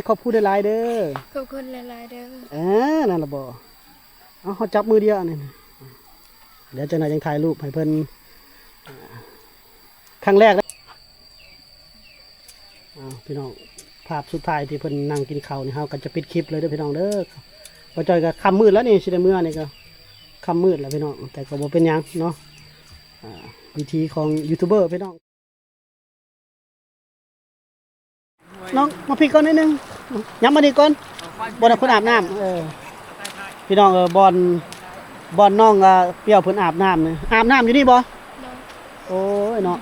ຂອບຄຸນຫຼາຍໆເດີ. ຂອບຄຸນຫຼາຍໆເດີ. ເອີ ນັ້ນລະບໍ. ເອົາ ເຮົາຈັບມືດຽວອັນນີ້ ດຽວຈັກໜ້ອຍຈັ່ງຖ່າຍຮູບໃຫ້ເພິ່ນ ຄັ້ງແລກ. ອ້າວ ພີ່ນ້ອງ ພາບສຸດທ້າຍທີ່ເພິ່ນນັ່ງກິນເຂົ້ານີ້ ເຮົາກໍຈະປິດຄລິບເລີຍເດີພີ່ນ້ອງເດີ. ບໍ່ຈ່ອຍກໍຄ່ຳມືດແລ້ວນີ້ ຊິໄດ້ເມືອນີ້ກໍຄ່ຳມືດແລ້ວພີ່ນ້ອງ ແຕ່ກໍບໍ່ເປັນຫຍັງເນາະ. ອ່າ ວິຖີຂອງຢູທູບເບີພີ່ນ້ອງ. ນ້ອງມາພີ້ກ່ອນໜ້ອຍໜຶ່ງ ຍັບມານີ້ກ່ອນ ບ່ອນຄົນອາບນ້ຳ. ເອີ ພີ່ນ້ອງເອີຍ ບ່ອນ ບ່ອນນ້ອງ ອ່າ ປຽວເພິ່ນອາບນ້ຳນີ້ ອາບນ້ຳຢູ່ນີ້ບໍ່? ໂດຍ. ໂອ້ຍເນາະ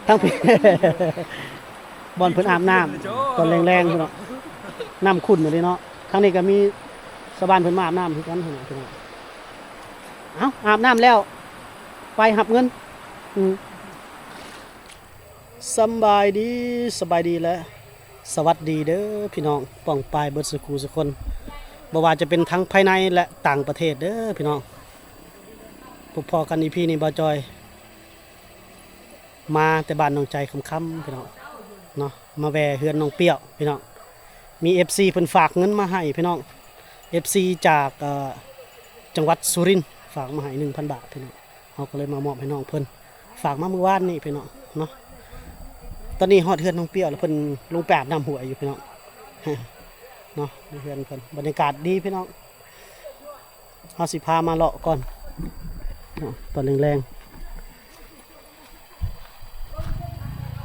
ທາງພີ້ ບ່ອນເພິ່ນອາບນ້ຳຕອນແລງໆ ພີ່ນ້ອງ ນ້ຳຂຸ່ນອີ່ຫຼີເນາະ. ທາງນີ້ກໍມີຊາວບ້ານເພິ່ນມາອາບນ້ຳຄືກັນ ພີ່ນ້ອງ. ເອົ້າ ອາບນ້ຳແລ້ວ ໄປຮັບເງິນ. ອືມ ສຳບາຍດີ ສະບາຍດີ ແລະ ສະຫວັດດີເດີພີ່ນ້ອງປ້ອງປາຍເບິດສູ່ຄູ່ສູ່ຄົນ ບໍ່ວ່າຈະເປັນທັງພາຍໃນ ແລະ ຕ່າງປະເທດເດີພີ່ນ້ອງ. ພົບພໍ້ກັນອີພີນີ້ ບ່າວຈອຍມາແຕ່ບ້ານໜອງໄຈຄຳໆ ພີ່ນ້ອງເນາະ ມາແວ່ເຮືອນນ້ອງປຽວພີ່ນ້ອງ. ມີເອັຟຊີເພິ່ນຝາກເງິນມາໃຫ້ພີ່ນ້ອງ ເອັຟຊີຈາກ ເອີ ຈັງຫວັດສຸລິນ ຝາກມາໃຫ້ໜຶ່ງພັນບາດພີ່ນ້ອງ. ເຮົາກໍເລີຍມາມອບໃຫ້ນ້ອງເພິ່ນ ຝາກມາມື້ວານນີ້ພີ່ນ້ອງເນາະ. ຕອນນີ້ຮອດເຮືອນນ້ອງປຽວແລ້ວ ເພິ່ນລົງໄປອາບນ້ຳຫ້ວຍຢູ່ພີ່ນ້ອງເນາະ. ໃນເຮືອນເພິ່ນ ບັນຍາກາດດີພີ່ນ້ອງ. ເຮົາຊິພາມາເລາະກ່ອນເນາະ ຕອນແລງໆ.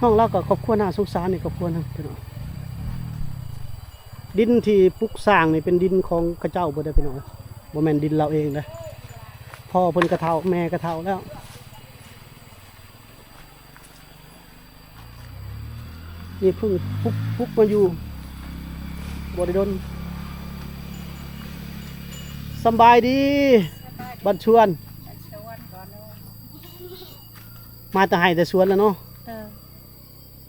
ນ້ອງລາວກໍຄອບຄົວໜ້າສົງສານອີກຄອບຄົວໜຶ່ງພີ່ນ້ອງ. ດິນທີ່ປຸກສ້າງນີ້ເປັນດິນຂອງເຂົາເຈົ້າເບິດເດີພີ່ນ້ອງ ບໍ່ແມ່ນດິນລາວເອງເດີ. ພໍ່ເພິ່ນກໍເຖົ້າ ແມ່ກໍເຖົ້າແລ້ວ. ນີ້ເພິ່ງປຸກ ປຸກມາຢູ່ບໍ່ໄດ້ດົນ. ສຳບາຍດີ ສະບາຍດີ ບ້ານຊວນ ບ້ານຊວນ ມາແຕ່ໄຮ່ແຕ່ສວນແລ້ວເນາະ. ເອີ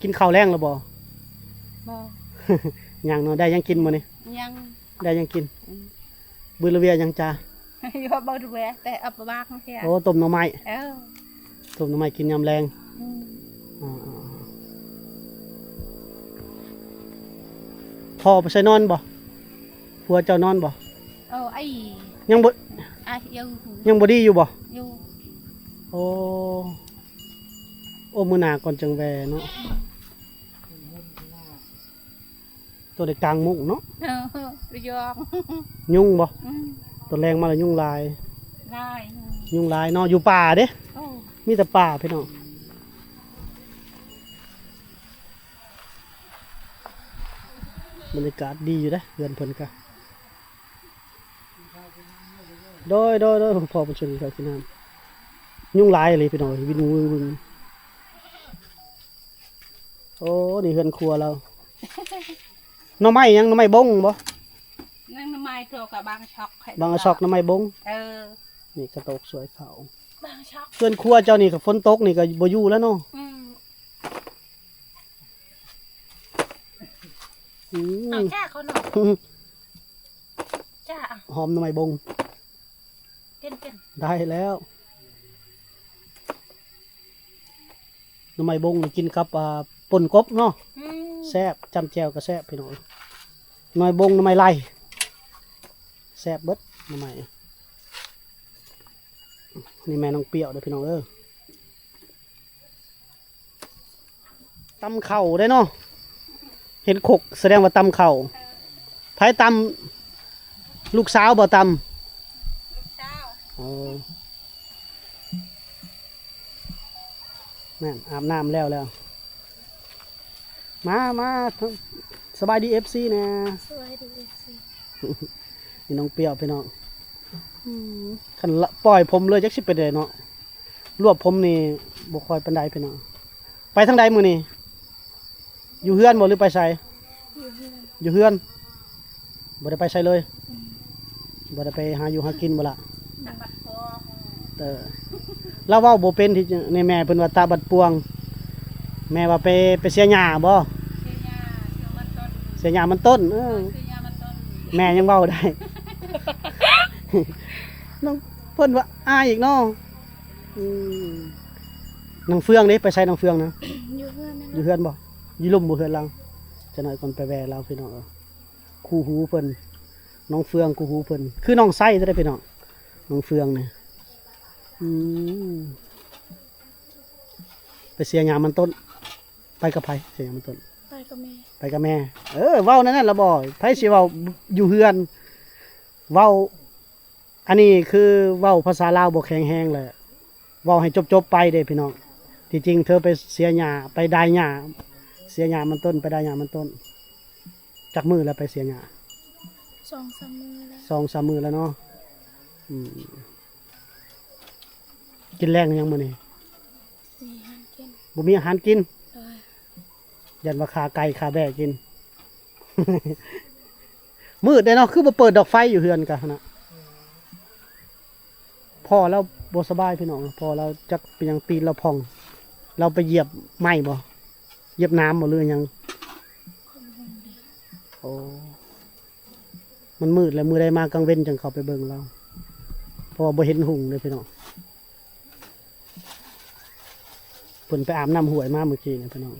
ກິນເຂົ້າແລງແລ້ວບໍ່? ບໍ່ ຍັງເນາະ. ໄດ້ຫຍັງກິນມື້ນີ້? ຍັງ ໄດ້ຫຍັງກິນ? ອືມ ບືລະເວຍຫຍັງຈ້າ? ຢູ່ເບິ່ງແຕ່ເອົາບາກມາເສຍ. ໂອ້ ຕົ້ມໜໍ່ໄມ້. ເອີ ຕົ້ມໜໍ່ໄມ້ກິນຍາມແລງ. ອືມ ອ່າໆ ພໍ່ໄປໃສນອນບໍ່? ຜົວເຈົ້ານອນບໍ່? ເອີ ໄອ້ ຍັງບໍ່ ອ່ະ ຍັງບໍ່ດີຢູ່ບໍ່? ຢູ່ ໂອ້ ໂອ້ ມື້ໜ້າກ່ອນຈັ່ງແວ່ເນາະ. ຕົວໄດ້ກາງມຸ້ງເນາະ. ເອີ ໄປຢອກ ຍຸງບໍ່? ອືມ ຕອນແລງມາແລ້ວຍຸງຫຼາຍ. ຫຼາຍ ຍຸງຫຼາຍເນາະ ຢູ່ປ່າເດ້. ໂອ້ ມີແຕ່ປ່າພີ່ນ້ອງ. ບັນຍາກາດດີຢູ່ເດ້ ເຮືອນເພິ່ນກະ ໂດຍ ໂດຍ ໂດຍ ພໍ່ເພິ່ນຊວນກິນເຂົ້າກິນນ້ຳ. ຍຸງຫຼາຍອີ່ຫຼີພີ່ນ້ອງ ວິນວຶງ ໂອ້ ນີ້ເຮືອນຄົວລາວ. ໜໍ່ໄມ້ຫຍັງ? ໜໍ່ໄມ້ບົງບໍ່? ໜໍ່ໄມ້ໂຕກະບາງຊອກ ບາງຊອກໜໍ່ໄມ້ບົງ. ເອີ ນີ້ກະໂຕກສວຍເຂົ້າ ບາງຊອກ. ເຮືອນຄົວເຈົ້ານີ້ກະຝົນຕົກນີ້ກະບໍ່ຢູ່ແລ້ວເນາະ. ອືມ ອືມ ເອົາຈ້າເຂົາໜໍ່ ຈ້າ ຫອມໜໍ່ໄມ້ບົງ. ກິນ ກິນ ໄດ້ແລ້ວ. ໜໍ່ໄມ້ບົງນີ້ກິນກັບ ອ່າ ປົ່ນກົບເນາະ. ອືມ ແຊບ ຈ້ຳແຈ່ວກໍແຊບພີ່ນ້ອງ. ໜໍ່ໄມ້ບົງ ໜໍ່ໄມ້ໄລ່ ແຊບເບິດໜໍ່ໄມ້. ນີ້ແມ່ນ້ອງປຽວເດີພີ່ນ້ອງເອີຍ. ຕຳເຂົ້າໄດ້ເນາະ ເຫັນຄົກ ສະແດງວ່າຕຳເຂົ້າ. ໃຜຕຳ? ລູກສາວບໍ່ຕຳ? ລູກສາວ. ອໍ ແມ່ນ ອາບນ້ຳແລ້ວແລ້ວ. ມາ ມາ ສະບາຍດີເອັຟຊີແດ່. ສະບາຍດີເອັຟຊີ. ນີ້ນ້ອງປຽວພີ່ນ້ອງ. ອືມ ຄັນລະ ປ່ອຍຜົມເລີຍຈັກຊິເປັນໃດເນາະ. ລວບຜົມນີ້ບໍ່ຄ່ອຍປານໃດພີ່ນ້ອງ. ໄປທາງໃດມື້ນີ້? ຢູ່ເຮືອນບໍ່ ຫຼືໄປໃສ? ຢູ່ເຮືອນ ຢູ່ເຮືອນ ບໍ່ໄດ້ໄປໃສເລີຍ. ອືມ ບໍ່ໄດ້ໄປຫາຢູ່ຫາກິນບໍ່ລະ? ຕາບັດປວງ. ເອີ ລາວເວົ້າບໍ່ເປັນ ທີ່ ນີ້ແມ່ເພິ່ນວ່າຕາບັດປວງ. ແມ່ວ່າໄປ ໄປເສຍຫຍ້າບໍ່? ເສຍຫຍ້າ ເສຍມັນຕົ້ນ. ເສຍຫຍ້າມັນຕົ້ນ. ເອີ ເອີ ເສຍຫຍ້າມັນຕົ້ນ ແມ່ຍັງເວົ້າໄດ້. ນ້ອງເພິ່ນວ່າອາຍອີກເນາະ. ອືມ ນາງເຟືອງເດ້ ໄປໃສນາງເຟືອງນະ? ຢູ່ເຮືອນ ຢູ່ເຮືອນບໍ່? ຢູ່ລຸ່ມບໍ່ເຮືອນລາວ? ຈັກໜ້ອຍກ່ອນໄປແວ່ລາວພີ່ນ້ອງເອີຍ. ຄູ່ຫູເພິ່ນ ນ້ອງເຟືອງ ຄູ່ຫູເພິ່ນ ຄືນ້ອງໄຊເດ້ພີ່ນ້ອງ ນ້ອງເຟືອງນີ້. ອືມ ໄປເສຍຫຍ້າມັນຕົ້ນ ໄປກັບໃຜ? ເສຍຫຍ້າມັນຕົ້ນ ໄປກັບແມ່ ໄປກັບແມ່. ເອີ ເວົ້າແນວນັ້ນລະບໍ່ ໃຜຊິເວົ້າຢູ່ເຮືອນ ເວົ້າ ອັນນີ້ຄືເວົ້າພາສາລາວບໍ່ແຂງແຮງແຫຼະ ເວົ້າໃຫ້ຈົບໆໄປເດ້ພີ່ນ້ອງ. ທີ່ຈິງເທີໄປເສຍຫຍ້າ ໄປດາຍຫຍ້າ ເສຍຫຍ້າມັນຕົ້ນ ໄປດາຍຫຍ້າມັນຕົ້ນ. ຈັກມື້ແລ້ວໄປເສຍຫຍ້າ? ສອງສາມມື້ແລ້ວ ສອງສາມມື້ແລ້ວເນາະ. ອືມ ກິນແລງຫຍັງມື້ນີ້? ມີອາຫານກິນ ບໍ່ມີອາຫານກິນ ໂດຍ ຢ້ານວ່າຂ້າໄກ່ຂ້າແບ້ກິນ. ມືດເດ້ເນາະ ຄືບໍ່ເປີດດອກໄຟຢູ່ເຮືອນກະຫັ້ນນະ. ພໍ່ລາວບໍ່ສະບາຍພີ່ນ້ອງ ພໍ່ລາວຈັກເປັນຫຍັງຕີນລາວຜ່ອງ ລາວໄປຢຽບໄມ້ບໍ່ ຢຽບໜາມບໍ່ ຫຼືຫຍັງ. ໂອ້ ມັນມືດແລ້ວ ມື້ໃດມາກາງເວັນຈັ່ງເຂົ້າໄປເບິ່ງລາວ ເພາະວ່າບໍ່ເຫັນຮຸ່ງເດ້ພີ່ນ້ອງ. ເພິ່ນໄປອາບນ້ຳຫ້ວຍມາມື້ກີ້ນີ້ພີ່ນ້ອງ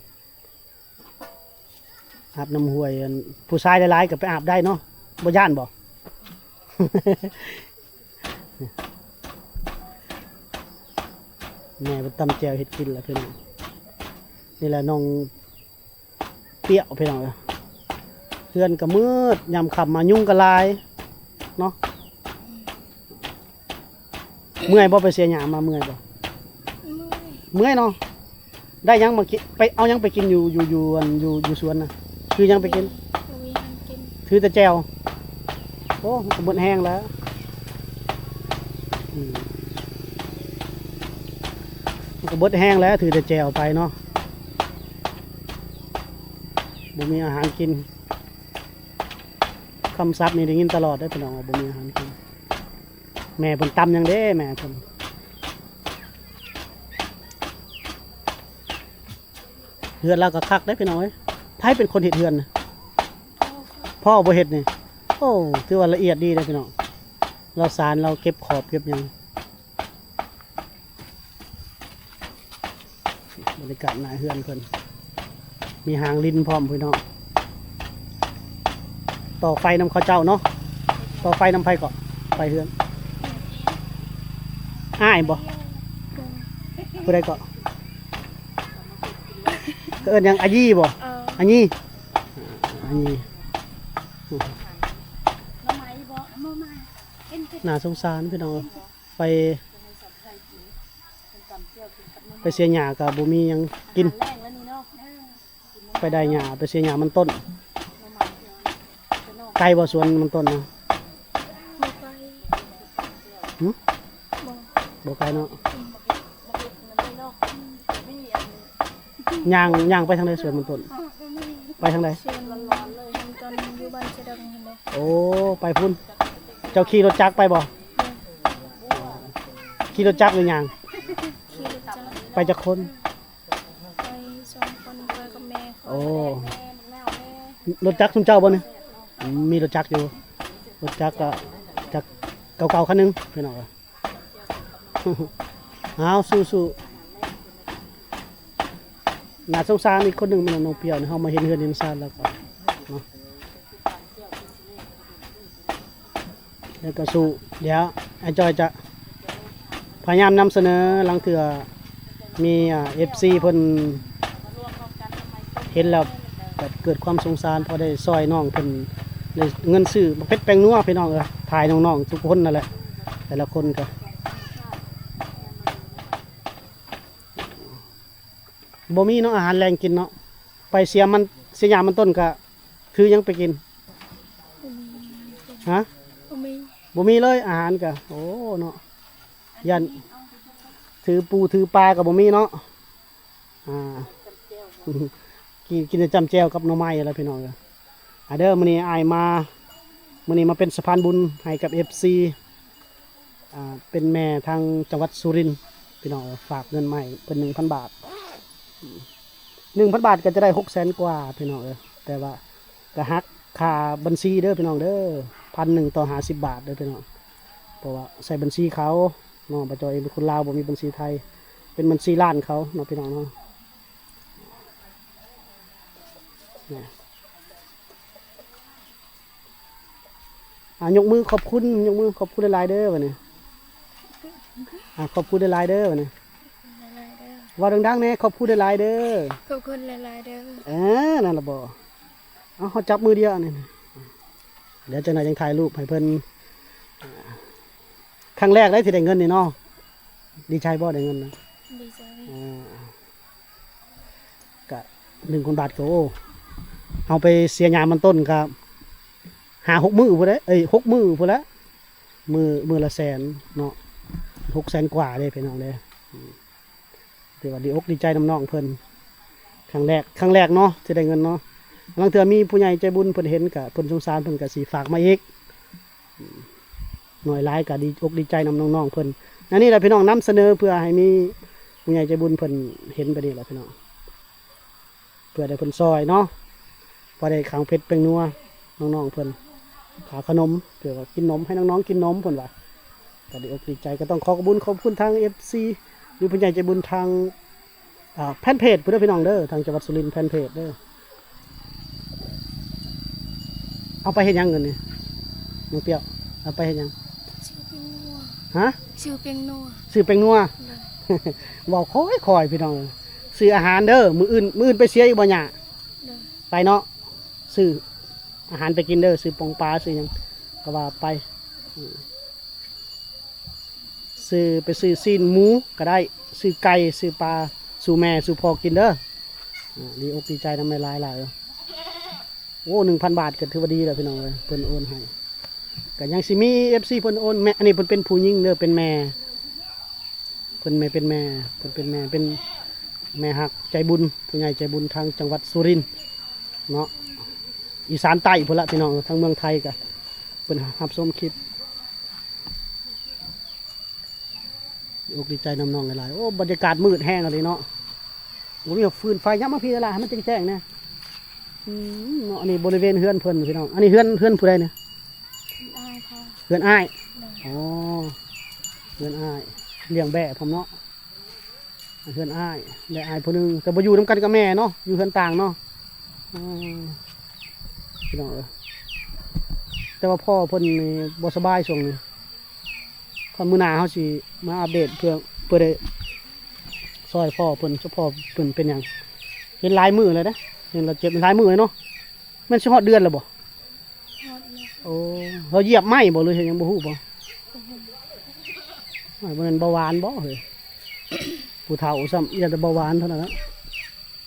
ອາບນ້ຳຫ້ວຍ. ອັນ ຜູ້ຊາຍຫຼາຍໆກໍໄປອາບໄດ້ເນາະ ບໍ່ຢ້ານບໍ່? ແມ່ເພິ່ນຕຳແຈ່ວເຮັດກິນລະພີ່ນ້ອງ. ນີ້ແຫຼະນ້ອງ ປຽວພີ່ນ້ອງເອີຍ. ເຮືອນກໍມືດ ຍາມຄ່ຳມາຍຸງກໍຫຼາຍເນາະ. ເມື່ອຍບໍ່ໄປເສຍຫຍ້າມາ ເມື່ອຍບໍ່? ເມື່ອຍ ເມື່ອຍເນາະ. ໄດ້ຫຍັງມາກິນ ໄປເອົາຫຍັງໄປກິນຢູ່ ຢູ່ ຢູ່ ອັນ ຢູ່ ຢູ່ສວນນະ? ຖືຫຍັງໄປກິນ? ບໍ່ມີຫຍັງກິນ ຖືແຕ່ແຈ່ວ. ໂອ້ ມັນກໍໝົດແຮງແລ້ວ ອືມ ມັນກໍເບິດແຮງແລ້ວ ຖືແຕ່ແຈ່ວໄປເນາະ. ບໍ່ມີອາຫານກິນ. ຄຳສັບນີ້ໄດ້ຍິນຕະຫຼອດເດ້ພີ່ນ້ອງ ວ່າບໍ່ມີອາຫານກິນ. ແມ່ເພິ່ນຕຳຫຍັງເດ້ ແມ່ເພິ່ນ. ເຮືອນລາວກໍຄັກເດ້ພີ່ນ້ອງເອີຍ. ໃຜເປັນຄົນເຮັດເຮືອນນະ? ພໍ່ບໍ່ເຮັດນີ້. ໂອ້ ຖືວ່າລະອຽດດີເດ້ພີ່ນ້ອງ. ລາວສານ ລາວເກັບຂອບເກັບຫຍັງ. ບັນຍາກາດໜ້າເຮືອນເພິ່ນ ມີຫາງລິນພ້ອມພີ່ນ້ອງ. ຕໍ່ໄຟນຳເຂົາເຈົ້າເນາະ. ຕໍ່ໄຟນຳໃຜເກາະ? ໄຟເຮືອນ ອ້າຍບໍ່? ຜູ້ໃດເກາະ? ເອີ້ນຫຍັງ? ອາຢີບໍ່? ເອີ ອາຢີ ອາຢີ. ໜ້າສົງສານພີ່ນ້ອງ. ໄປ ໄປເສຍຫຍ້າກໍບໍ່ມີຫຍັງກິນ. ໄປໄດ້ຫຍ້າ ໄປເສຍຫຍ້າມັນຕົ້ນ. ໄກບໍ່ສວນມັນຕົ້ນນະ? ບໍ່ໄກ. ຫຶ? ບໍ່ ບໍ່ໄກເນາະ. ຍ່າງ ຍ່າງໄປທາງໃດສວນມັນຕົ້ນ? ໄປທາງໃດ? ສວນມັນຕົ້ນຢູ່ບ້ານເຊດອງຫັ້ນເດ້. ໂອ້ ໄປພຸ້ນ. ເຈົ້າຂີ່ລົດຈັກໄປບໍ່? ໂດຍ. ຂີ່ລົດຈັກຫຼືຍ່າງ? ຂີ່ລົດຈັກ. ໄປຈັກຄົນ? ໄປສອງຄົນ ໄປກັບແມ່ຂ້ອຍ. ໂອ້ ລົດຈັກຊຸມເຈົ້າບໍ່ນີ້? ອືມ ມີລົດຈັກຢູ່. ລົດຈັກກໍຈັກເກົ່າໆຄັນໜຶ່ງພີ່ນ້ອງເອີຍ. ອ້າວ ສູ້ໆ. ໜ້າສົງສານອີກຄົນໜຶ່ງແມ່ນນ້ອງປຽວນີ້ ເຮົາມາເຫັນເຮືອນເຫັນຊານແລ້ວກໍເນາະ ແລ້ວກໍສູ້. ດຽວອ້າຍຈ້ອຍຈະພະຍາຍາມນຳສະເໜີ ລາງເທື່ອມີ ອ່າ ເອັຟຊີເພິ່ນເຫັນແລ້ວແບບເກີດຄວາມສົງສານ ພໍໄດ້ຊ່ອຍນ້ອງເພິ່ນ ໄດ້ເງິນຊື້ໝາກເຜັດແປ້ງນົວພີ່ນ້ອງເອີຍ. ຖ່າຍນ້ອງໆທຸກຄົນນັ້ນແຫຼະ ແຕ່ລະຄົນກໍ ບໍ່ມີເນາະ ອາຫານແລງກິນເນາະ. ໄປເສຍມັນ ເສຍຫຍ້າມັນຕົ້ນກະຖືຫຍັງໄປກິນ? ບໍ່ມີຫຍັງກິນ. ຮະ? ບໍ່ມີ ບໍ່ມີເລີຍອາຫານກະ. ໂອ້ ເນາະ ຢ້ານຖືປູຖືປາກະບໍ່ມີເນາະ. ອ່າ ກິນ ກິນແຕ່ຈ້ຳແຈ່ວກັບໜໍ່ໄມ້ແຫຼະພີ່ນ້ອງເອີຍ. ອ່າ ເດີ ມື້ນີ້ອ້າຍມາ ມື້ນີ້ມາເປັນສະພານບຸນໃຫ້ກັບເອັຟຊີ ອ່າ ເປັນແມ່ທາງຈັງຫວັດສຸລິນພີ່ນ້ອງເອີຍ. ຝາກເງິນມາໃຫ້ເພິ່ນໜຶ່ງພັນບາດ. ໜຶ່ງພັນບາດກໍຈະໄດ້ຫົກແສນກວ່າພີ່ນ້ອງເອີຍ. ແຕ່ວ່າກໍຫັກຄ່າບັນຊີເດີພີ່ນ້ອງເດີ ພັນໜຶ່ງຕໍ່ຫ້າສິບບາດເດີພີ່ນ້ອງ. ເພາະວ່າໃຊ້ບັນຊີເຂົາເນາະ ບ່າວຈອຍເອງເປັນຄົນລາວ ບໍ່ມີບັນຊີໄທ ເປັນບັນຊີຮ້ານເຂົາເນາະພີ່ນ້ອງເນາະ. ນີ້ ອ່າ ຍົກມືຂອບຄຸນ ຍົກມືຂອບຄຸນຫຼາຍໆເດີ ບາດນີ້ ອ່າ ຂອບຄຸນຫຼາຍໆເດີ ບາດນີ້ ເວົ້າດັງໆແດ່ ຂອບຄຸນຫຼາຍໆເດີ ຂອບຄຸນຫຼາຍໆເດີ ເອີ ນັ້ນລະບໍ ເອົາ ເຮົາຈັບມືດຽວນີ້ ດຽວຈັກໜ້ອຍຈັ່ງຖ່າຍຮູບໃຫ້ເພິ່ນ ອ່າ ຄັ້ງແລກເດ້ທີ່ໄດ້ເງິນນີ້ເນາະ ດີໃຈບໍ່ໄດ້ເງິນນະ? ດີໃຈ ອ່າ ກະໜຶ່ງພັນບາດກະ ໂອ້ ເຮົາໄປເສຍຫຍ້າມັນຕົ້ນກະຫ້າຫົກມື້ພຸ້ນເດ້ ເອີຍ ຫົກມື້ພຸ້ນແຫຼະ ມື້ ມື້ລະແສນເນາະ ຫົກແສນກວ່າເດ້ພີ່ນ້ອງເດ້ ອືມ ຖືວ່າດີອົກດີໃຈນຳນ້ອງເພິ່ນ ຄັ້ງແລກ ຄັ້ງແລກເນາະທີ່ໄດ້ເງິນເນາະ ລາງເທື່ອມີຜູ້ໃຫຍ່ໃຈບຸນເພິ່ນເຫັນກະ ເພິ່ນສົງສານເພິ່ນກະຊິຝາກມາອີກ ອືມ ໜ້ອຍຫຼາຍກະດີອົກດີໃຈນຳນ້ອງໆເພິ່ນ ອັນນີ້ລະພີ່ນ້ອງນຳສະເໜີເພື່ອໃຫ້ມີຜູ້ໃຫຍ່ໃຈບຸນເພິ່ນເຫັນໄປນີ້ລະພີ່ນ້ອງ ເພື່ອໄດ້ເພິ່ນຊ່ອຍເນາະ ພໍໄດ້ຂ້າວເຜັດແປ້ງນົວນ້ອງໆເພິ່ນ ຄ່າຂະໜົມ ເພື່ອວ່າກິນນົມ ໃຫ້ນ້ອງໆກິນນົມເພິ່ນວ່າ ກະດີອົກດີໃຈ ກະຕ້ອງຂໍຂອບຄຸນ ຂອບຄຸນທາງເອັຟຊີ ຫຼືຜູ້ໃຫຍ່ໃຈບຸນທາງ ອ່າ ແຟນເພຈພຸ້ນເດີພີ່ນ້ອງເດີ ທາງຈັງຫວັດສຸລິນແຟນເພຈເດີ ເອົາໄປເຮັດຫຍັງເງິນນີ້ ນ້ອງປຽວ ເອົາໄປເຮັດຫຍັງ? ຊື້ແປ້ງນົວ ຮະ? ຊື້ແປ້ງນົວ ຊື້ແປ້ງນົວ ໂດຍ ເວົ້າຄ່ອຍໆ ພີ່ນ້ອງ ຊື້ອາຫານເດີ ມື້ອື່ນ ມື້ອື່ນໄປເສຍອີກບໍ່ຫຍ້າ? ໂດຍ ໄປເນາະ ຊື້ອາຫານໄປກິນເດີ ຊື້ປົ່ງປາ ຊື້ຫຍັງກະວ່າໄປ ອືມ ຊື້ ໄປຊື້ຊີ້ນໝູກະໄດ້ ຊື້ໄກ່ ຊື້ປາ ສູ່ແມ່ສູ່ພໍ່ກິນເດີ ອ່າ ດີອົກດີໃຈນຳຫຼາຍໆ ໂອ້ ໜຶ່ງພັນບາດກະຖືວ່າດີແລ້ວພີ່ນ້ອງເອີຍ ເພິ່ນໂອນໃຫ້ ກະຍັງຊິມີເອັຟຊີເພິ່ນໂອນ ແມ່ ອັນນີ້ເພິ່ນເປັນຜູ້ຍິງເດີ ເປັນແມ່ ເພິ່ນແມ່ ເປັນແມ່ ເພິ່ນເປັນແມ່ ເປັນແມ່ຮັກໃຈບຸນ ຜູ້ໃຫຍ່ໃຈບຸນທາງຈັງຫວັດສຸລິນເນາະ ອີສານໃຕ້ພຸ້ນລະພີ່ນ້ອງ ທາງເມືອງໄທກະເພິ່ນຮັບຊົມຄລິບ ດີອົກດີໃຈນຳນ້ອງຫຼາຍໆ ໂອ້ ບັນຍາກາດມືດແຮງອີ່ຫຼີເນາະ ບໍ່ມີຟືນໄຟ ຍັບມາພີ້ລະ ໃຫ້ມັນແຈ້ງໆແດ່ ອືມ ເນາະ ອັນນີ້ບໍລິເວນເຮືອນເພິ່ນພີ່ນ້ອງ ອັນນີ້ເຮືອນ ເຮືອນຜູ້ໃດນີ້? ອ້າຍເຂົາ ເຮືອນອ້າຍ ໂດຍ ອໍ ເຮືອນອ້າຍ ລ້ຽງແບ້ພ້ອມເນາະ ເຮືອນອ້າຍ ແລະ ອ້າຍຜູ້ໜຶ່ງ ແຕ່ບໍ່ຢູ່ນຳກັນກັບແມ່ເນາະ ຢູ່ເຮືອນຕ່າງເນາະ ອືມ ພີ່ນ້ອງເອີຍ ແຕ່ວ່າພໍ່ເພິ່ນນີ້ບໍ່ສະບາຍຊ່ວງນີ້ ຄອນມື້ໜ້າເຮົາຊິມາອັບເດດ ເພື່ອ ເພື່ອໄດ້ຊ່ອຍພໍ່ເພິ່ນ ພໍ່ເພິ່ນເປັນຫຍັງ ເຫັນຫຼາຍມື້ແລ້ວເດ້ ເຫັນລາວເຈັບຫຼາຍມື້ແລ້ວເນາະ ແມ່ນຊິຮອດເດືອນແລ້ວບໍ່? ຮອດແລ້ວ ໂອ້ ລາວຢຽບໄມ້ບໍ່ ຫຼືເຮັດຫຍັງບໍ່ຮູ້ບໍ່? ໂອ້ຍ ບໍ່ແມ່ນເບົາຫວານບໍ່ເຮີ້ຍ ຜູ້ເຖົ້າຊ້ຳ ຢ້ານແຕ່ເບົາຫວານເທົ່ານັ້ນແຫຼະ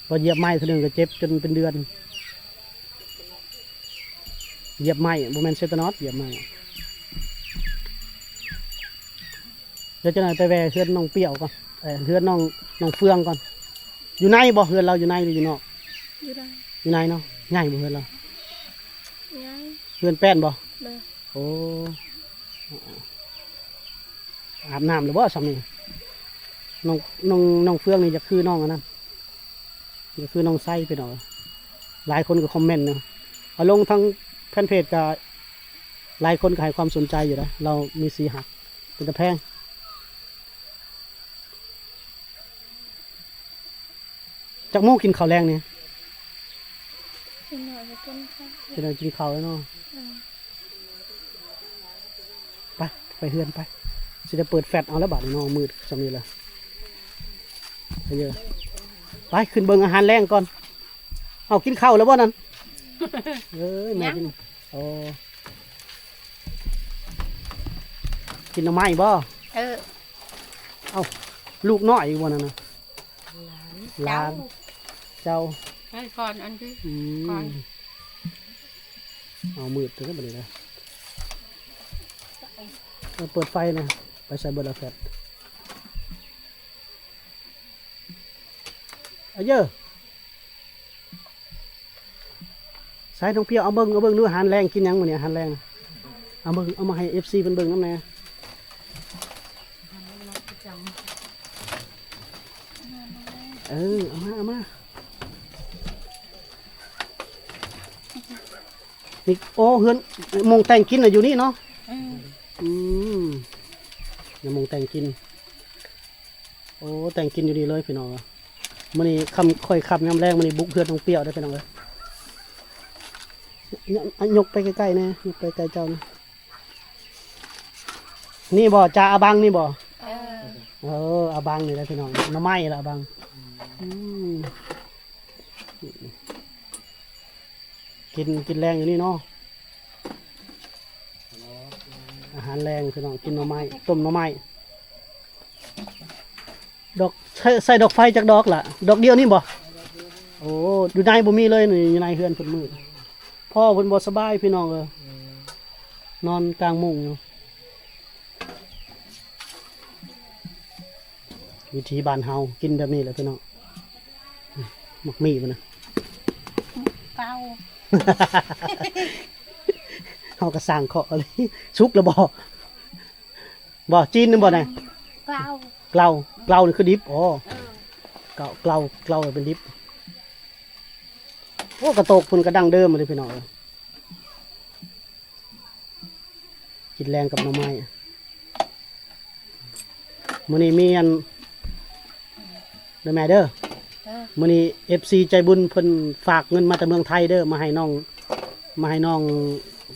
ພໍຢຽບໄມ້ເທື່ອໜຶ່ງກະເຈັບຈົນເປັນເດືອນ ຢຽບໄມ້ ບໍ່ແມ່ນເຊຕານອດ ຢຽບໄມ້ ດຽວຈັກໜ້ອຍໄປແວ່ເຮືອນນ້ອງປຽວກ່ອນ ເອີ ເຮືອນນ້ອງ ນ້ອງເຟືອງກ່ອນ ຢູ່ໃນບໍ່? ເຮືອນລາວຢູ່ໃນ ຫຼືຢູ່ນອກ? ຢູ່ໃນ ຢູ່ໃນເນາະ ໃຫຍ່ບໍ່ເຮືອນລາວ? ໃຫຍ່ ເຮືອນແປ້ນບໍ່? ໂດຍ ໂອ້ ອາບນ້ຳແລ້ວບໍ່ຊ່ຳນີ້? ນ້ອງ ນ້ອງ ນ້ອງເຟືອງນີ້ຢາກຄືນ້ອງອັນນັ້ນ ຢາກຄືນ້ອງໄຊພີ່ນ້ອງ ຫຼາຍຄົນກະຄອມເມັນເນາະ ເອົາລົງທາງແຟນເພຈກະຫຼາຍຄົນກະໃຫ້ຄວາມສົນໃຈຢູ່ເດ້ ລາວມີສີຮັກ ເປັນຕາແພງ. ຈັກໂມງກິນເຂົ້າແລງນີ້? ອີກໜ້ອຍກະກິນເຂົ້າ ອີກໜ້ອຍກິນເຂົ້າແລ້ວເນາະ ເອີ ໄປ ໄປເຮືອນໄປ ຊິໄດ້ເປີດແຟດເອົາແລ້ວບາດນີ້ເນາະ ມືດຊ່ຳນີ້ລະ ໄປ ຂຶ້ນເບິ່ງອາຫານແລງກ່ອນ ເອົາ ກິນເຂົ້າແລ້ວບໍ່ນັ້ນ? ເອີຍ ແມ່ກິນ ໂອ້ ກິນໜໍ່ໄມ້ບໍ່? ເອີ ເອົ້າ ລູກນ້ອຍຢູ່ບໍ່ນັ້ນນະ? ຫຼານ ເຈົ້າ ໃຫ້ກ່ອນອັນທີ່ ອືມ ກ່ອນ ເອົາ ມືດເລີຍບາດນີ້ນະ ເອີ ເປີດໄຟນະ ໄປໃສເບິດລະແຟດ ອາເຢີ ໃສ ນ້ອງປຽວ ເອົາເບິ່ງ ເອົາເບິ່ງດູ ອາຫານແລງກິນຫຍັງມື້ນີ້ ອາຫານແລງ ເອົາເບິ່ງ ເອົາມາໃຫ້ເອັຟຊີເພິ່ນເບິ່ງນຳແດ່ ເອີ ເອົາມາ ເອົາມາ ນີ້ ໂອ້ ເຮືອນ ໝ່ອງແຕ່ງກິນນະຢູ່ນີ້ເນາະ ອືມ ອືມ ໝ່ອງແຕ່ງກິນ ໂອ້ ແຕ່ງກິນຢູ່ນີ້ເລີຍພີ່ນ້ອງ ມື້ນີ້ຄ່ຳ ຄ່ອຍຄ່ຳຍາມແລງ ມື້ນີ້ບຸກເຮືອນນ້ອງປຽວເດີພີ່ນ້ອງເອີຍ ຍົກ ຍົກໄປໃກ້ໆແດ່ ຍົກໄປໃກ້ເຈົ້ານະ ນີ້ບໍ່ ຈາອາບັງນີ້ບໍ່? ເອີ ເອີ ອາບັງນີ້ແຫຼະພີ່ນ້ອງ ໜໍ່ໄມ້ລະອາບັງ. ອືມ ກິນ ກິນແລງຢູ່ນີ້ເນາະ ອາຫານແລງພີ່ນ້ອງ ກິນໜໍ່ໄມ້ ຕົ້ມໜໍ່ໄມ້. ດອກ ໃຊ້ ໃຊ້ດອກໄຟຈັກດອກລະ? ດອກດຽວນີ້ບໍ່? ໂອ້ ຢູ່ໃນບໍ່ມີເລີຍນີ້ ຢູ່ໃນເຮືອນເພິ່ນມືດ. ພໍ່ເພິ່ນບໍ່ສະບາຍພີ່ນ້ອງເອີຍ ນອນກາງມຸ້ງຢູ່. ວິຖີບ້ານເຮົາກິນແບບນີ້ແຫຼະພີ່ນ້ອງ. ໝາກໝີ່ພຸ້ນນະ ເກົ່າ ເຮົາກໍສ້າງເຄາະເລີຍ. ສຸກແລ້ວບໍ່? ບໍ່ ຈີນນຳບໍ່ນະ? ເກົ່າ ເກົ່າ ເກົ່ານີ້ຄືດິບ. ອໍ ເອີ ເກົ່າ ເປົ່າ ເປົ່າເປັນດິບ. ໂອ້ ກະໂຕກເພິ່ນກະດັ້ງເດີມເລີຍພີ່ນ້ອງເອີຍ. ກິນແລງກັບໜໍ່ໄມ້. ມື້ນີ້ມີອັນ ເດີແມ່ເດີ ເອີ ມື້ນີ້ເອັຟຊີໃຈບຸນເພິ່ນຝາກເງິນມາແຕ່ເມືອງໄທເດີ ມາໃຫ້ນ້ອງ ມາໃຫ້ນ້ອງ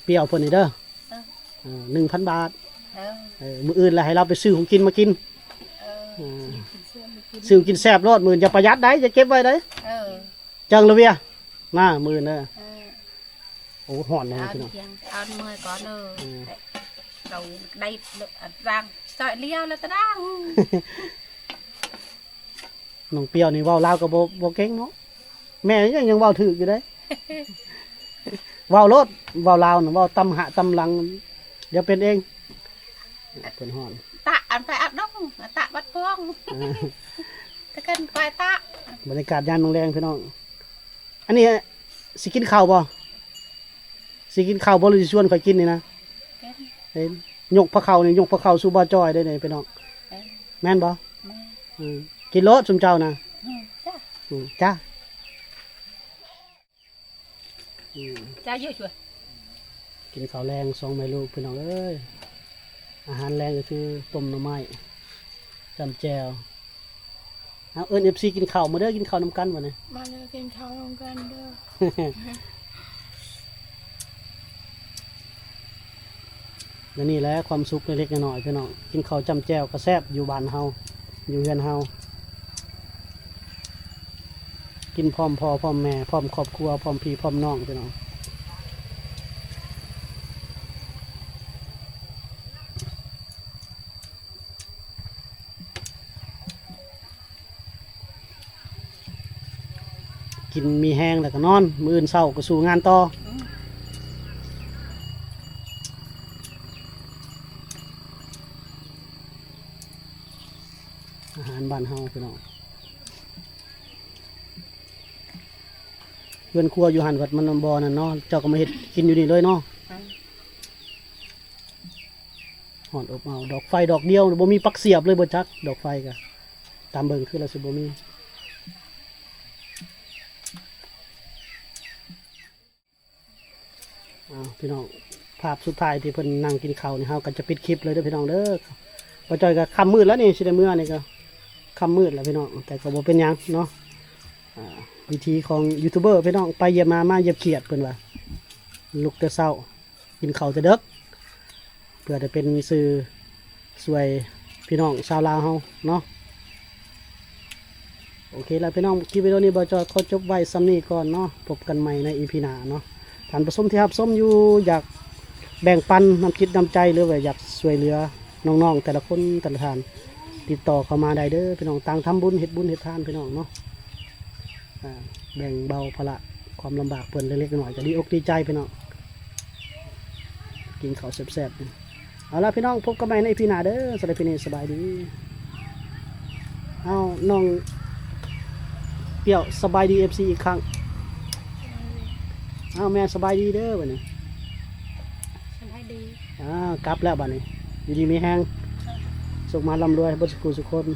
ປຽວເພິ່ນນີ້ເດີ. ເອີ ເອີ ໜຶ່ງພັນບາດ. ເອີ ເອີ ມື້ອື່ນລະໃຫ້ລາວໄປຊື້ຂອງກິນມາກິນ. ເອີ ເອີ ຊື້ຂອງກິນແຊບໂລດ ມື້ອື່ນຢ່າປະຢັດໄດ໋ ຢ່າເກັບໄວ້ໄດ໋. ເອີ ຈັ່ງລະເວຍ ມາມື້ອື່ນເດີ. ເອີ ໂອ້ ຮ້ອນແນ່ພີ່ນ້ອງ ເອົາເມື່ອຍກ່ອນເດີ. ເອີ ເອົາໄດ້ອັນດາງ ຊອຍລຽວລະຕະດາງ. ນ້ອງປຽວນີ້ເວົ້າລາວກໍບໍ່ ບໍ່ເກັ່ງເນາະ ແມ່ຍັງ ຍັງເວົ້າຖືກຢູ່ເດ້. ເວົ້າໂລດ ເວົ້າລາວນະ ເວົ້າຕຳຫະຕຳຫຼັງ ດຽວເປັນເອງ. ເພິ່ນຮ້ອນ ຕະອັນໄປອັດດົງ ຕະບັດພວງ ເອີ ຕະກັນໄປຕະ. ບັນຍາກາດຍາມແລງໆ ພີ່ນ້ອງ. ອັນນີ້ຊິກິນເຂົ້າບໍ່? ຊິກິນເຂົ້າບໍ່ ຫຼືຊິຊວນຂ້ອຍກິນນີ້ນະ? ເອີ ຍົກພາເຂົ້ານີ້ ຍົກພາເຂົ້າສູ່ບ່າວຈ້ອຍໄດ້ນີ້ພີ່ນ້ອງ. ເອີ ແມ່ນບໍ່? ແມ່ນ. ອືມ ກິນໂລດຊຸມເຈົ້ານະ. ອືມ ຈ້າ ອືມ ຈ້າ ອືມ ຈ້າເຍາະຊ່ວຍ. ກິນເຂົ້າແລງສອງແມ່ລູກພີ່ນ້ອງເອີຍ. ອາຫານແລງກໍຄືຕົ້ມໜໍ່ໄມ້ ຈ້ຳແຈ່ວ. ເອົາ ເອີ້ນເອັຟຊີກິນເຂົ້າມາເດີ ກິນເຂົ້ານຳກັນບັດນີ້ ມາເດີ ກິນເຂົ້ານຳກັນເດີ. ແລະນີ້ແຫຼະຄວາມສຸກເລັກໆນ້ອຍໆ ພີ່ນ້ອງ ກິນເຂົ້າຈ້ຳແຈ່ວກໍແຊບ ຢູ່ບ້ານເຮົາ ຢູ່ເຮືອນເຮົາ ກິນພ້ອມພໍ່ພ້ອມແມ່ ພ້ອມຄອບຄົວ ພ້ອມພີ່ພ້ອມນ້ອງ ພີ່ນ້ອງ. ກິນມີແຮງແລ້ວກໍນອນ ມື້ອື່ນເຊົ້າກໍສູ້ງານຕໍ່. ອືມ ອາຫານບ້ານເຮົາພີ່ນ້ອງ. ເຮືອນຄົວຢູ່ຫັ້ນພັດມັນບໍ່ນັ້ນເນາະ ເຈົ້າກໍມາເຮັດກິນຢູ່ນີ້ເລີຍເນາະ. ອືມ ຮ້ອນອົບເອົາ ດອກໄຟດອກດຽວ ບໍ່ມີປັກສຽບເລີຍ ບໍ່ຈັກດອກໄຟກະ ຕາມເບິ່ງຄືລະຊິບໍ່ມີ. ອ້າວ ພີ່ນ້ອງ ພາບສຸດທ້າຍທີ່ເພິ່ນນັ່ງກິນເຂົ້ານີ້ ເຮົາກໍຈະປິດຄລິບເລີຍເດີພີ່ນ້ອງເດີ. ບ່າວຈ້ອຍກໍຄ່ຳມືດແລ້ວນີ້ ຊິໄດ້ເມືອນີ້ກໍຄ່ຳມືດແລ້ວພີ່ນ້ອງ ແຕ່ກໍບໍ່ເປັນຫຍັງເນາະ. ອ່າ ວິຖີຂອງຢູທູບເບີພີ່ນ້ອງ ໄປຢ້ຽມມາ ມາຢ້ຽມຂຽດ ເພິ່ນວ່າ ລຸກແຕ່ເຊົ້າ ກິນເຂົ້າແຕ່ເດິກ ເພື່ອໄດ້ເປັນສື່ຊ່ວຍພີ່ນ້ອງຊາວລາວເຮົາເນາະ. ໂອເຄລະພີ່ນ້ອງ ຄລິບວິດີໂອນີ້ບ່າວຈອຍຂໍຈົບໄວ້ສ່ຳນີ້ກ່ອນເນາະ. ພົບກັນໃໝ່ໃນອີພີໜ້າເນາະ. ທ່ານຜູ້ຊົມທີ່ຮັບຊົມຢູ່ ຢາກແບ່ງປັນນ້ຳຈິດນ້ຳໃຈ ຫຼືວ່າຢາກຊ່ວຍເຫຼືອນ້ອງໆແຕ່ລະຄົນແຕ່ລະທ່ານ ຕິດຕໍ່ເຂົ້າມາໄດ້ເດີພີ່ນ້ອງ. ຕ່າງທຳບຸນ ເຮັດບຸນເຮັດທານພີ່ນ້ອງເນາະ. ອ່າ ແບ່ງເບົາພາລະຄວາມລຳບາກເພິ່ນເລັກໆນ້ອຍໆ ກໍດີອົກດີໃຈພີ່ນ້ອງ. ກິນເຂົ້າແຊບໆ. ເອົາລະພີ່ນ້ອງ ພົບກັນໃໝ່ໃນອີພີໜ້າເດີ. ສຳລັບອີພີນີ້ສະບາຍດີ. ເອົາ ນ້ອງປຽວ ສະບາຍດີເອັຟຊີອີກຄັ້ງ. ເອົາແມ່ ສະບາຍດີເດີບັດນີ້. ສະບາຍດີ. ອ່າ ກັບແລ້ວບັດນີ້ ຢູ່ດີມີແຮງ ສຸກມາລ່ຳລວຍເບິດສຸຂູສຸຄົນ.